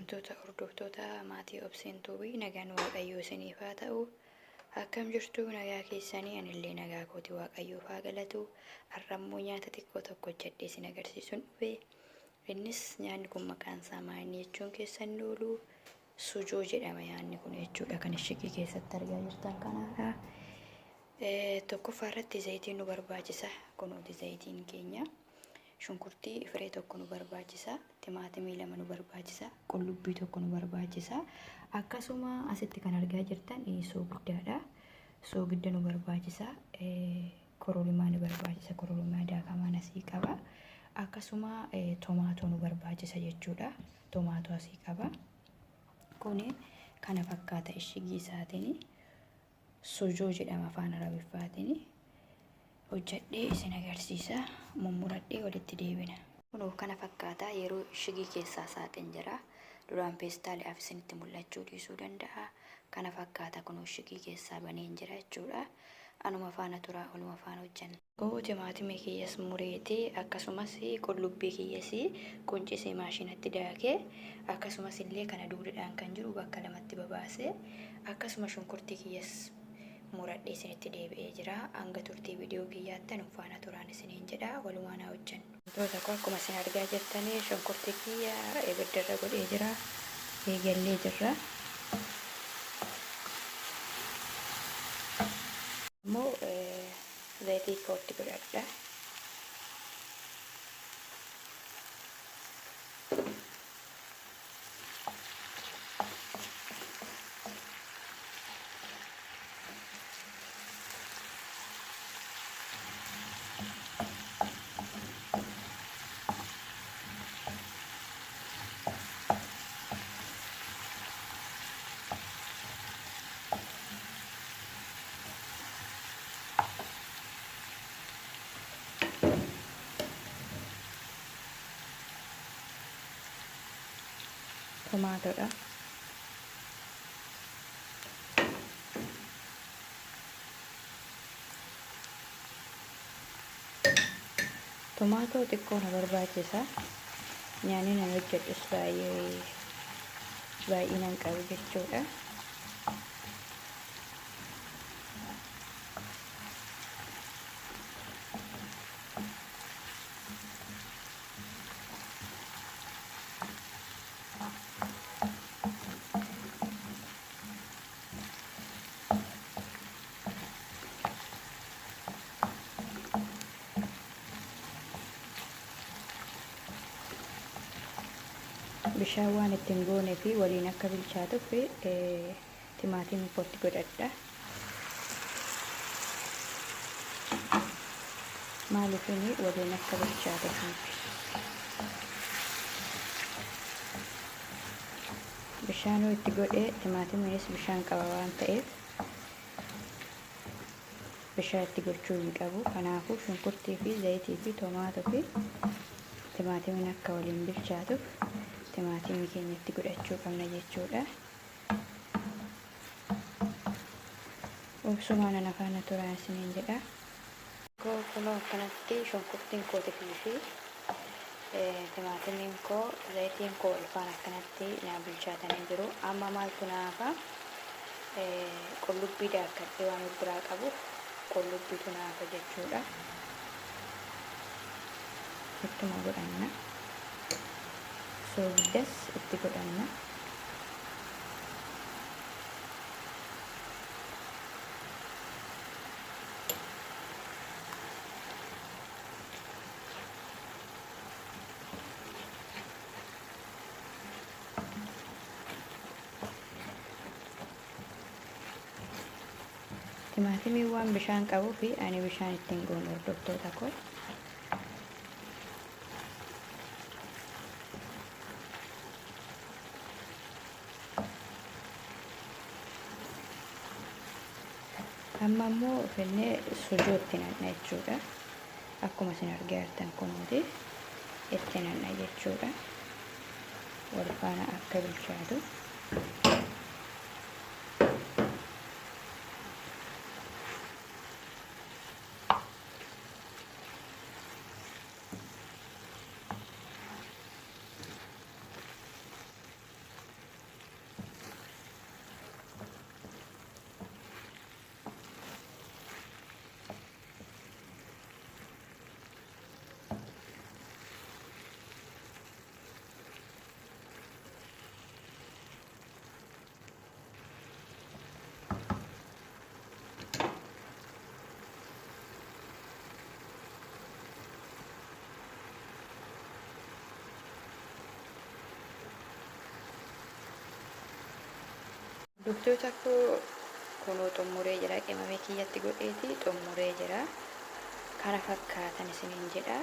Kabajamtoota hordoftoota maatii Obseen Tuubii, nagaan Waaqayyoo isiniif haa ta'u. Akkam jirtu, nagaa keessanii? Anillee nagaa kooti, Waaqayyoof haa galatu. Har'ammoo nyaata xiqqoo tokko hojjedhee isin agarsiisuun dhufe. Innis nyaanni kun maqaan isaa maal jechuun keessan oolu, sujoo jedhama nyaanni kun jechuudha. Kan ishigii keessatti argaa jirtan kanaadha. Tokkoffaa irratti zayitiin nu barbaachisa. Kunuuti zayitiin keenya. Shunkurtii firee tokko nu barbaachisa. Timaatimii 2 nu barbaachisa. Qullubbii tokko nu barbaachisa. Akkasuma asitti kan argaa jirtan soogiddaadha. Soogidda nu barbaachisa. Kororimaa nu barbaachisa. Kororimaa daakamaan asii qaba. Akkasuma tomaatoo nu barbaachisa jechuudha. Tomaatoo asii qaba. Kuni kana fakkaata ishigii isaatiin. Sojoo jedhama afaan Arabiffaatiin. Hojjedhee isin agarsiisa. Mummuradhee walitti deebina. Kunoo kana fakkaata, yeroo ishigii keessaa saaqeen jira. Duraan peestaaliidhaaf isinitti mul'achuu dhiisuu danda'a. Kana fakkaata, kunoo ishigii keessaa baneen jira jechuudha. Anuma faana turaa, oluma faana hojjenna. Koo timaatimii kiyyas mureeti, akkasumas qullubbii kiyyas quncisee maashinatti daakee, akkasumas illee kana duudadhaan kan jiru bakka lamatti babaasee, akkasuma shunkurtii kiyyas muradhee isinitti deebi'ee jira. Hanga turtii viidiyoo kiyyaatti anuma faana turaan isiniin jedha, walumaan haa hojjennu. Wantoota koo, akkuma isin argaa jirtanii, shunkurtii kiyya ibiddarra godhee jira. Eegallee jirra. Immoo zayitii kootti godhadha. Tomaatoodha. Tomaatoo xiqqoo na barbaachisa. Nyaanni nan hojjedhus baay'ee baay'inaan qabu jechuudha. Bishaan waan ittiin goonee fi waliin akka bilchaatuuf timaatimii kootti godhadha. Maaliifini waliin akka bilchaatuuf. Bishaanuu itti godhee, timaatimiinis bishaan qaba waan ta'eef bishaan itti gochuu hin qabu. Kanaafuu shunkurtii fi zayitii fi tomaatoo fi timaatimiin akka waliin bilchaatuuf timaatimii keenya itti godhachuu qabna jechuudha. Obsumaan ana faana turaa isiniin jedha. Kunoo akkanatti shunkurtiin kootii fi timaatimiin koo, zayitiin koo wal faana akkanatti naa bilchaatanii jiru. Amma maaltu naa hafa? Qullubbii daakkadhee waan of biraa qabuuf qullubbiitu naa hafa jechuudha. Ittuma godhanna. Soogiddas itti godhanna. Timaatimiin waan bishaan qabuu fi ani bishaan ittiin goonu, hordoftoota koo. Amma immoo finnee sujoo itti nanna jechuudha. Akkuma isin argaa jirtan kunuuti itti nanna jechuudha. Wal faana akka bilchaatu. Hordoftoota koo, kunoo xumuree jira. Qimamee kiyyatti godheeti xumuree jira. Kana fakkaatan isiniin jedha.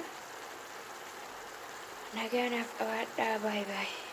Nagaa naaf qabaadhaa. Baay'ee baay'ee.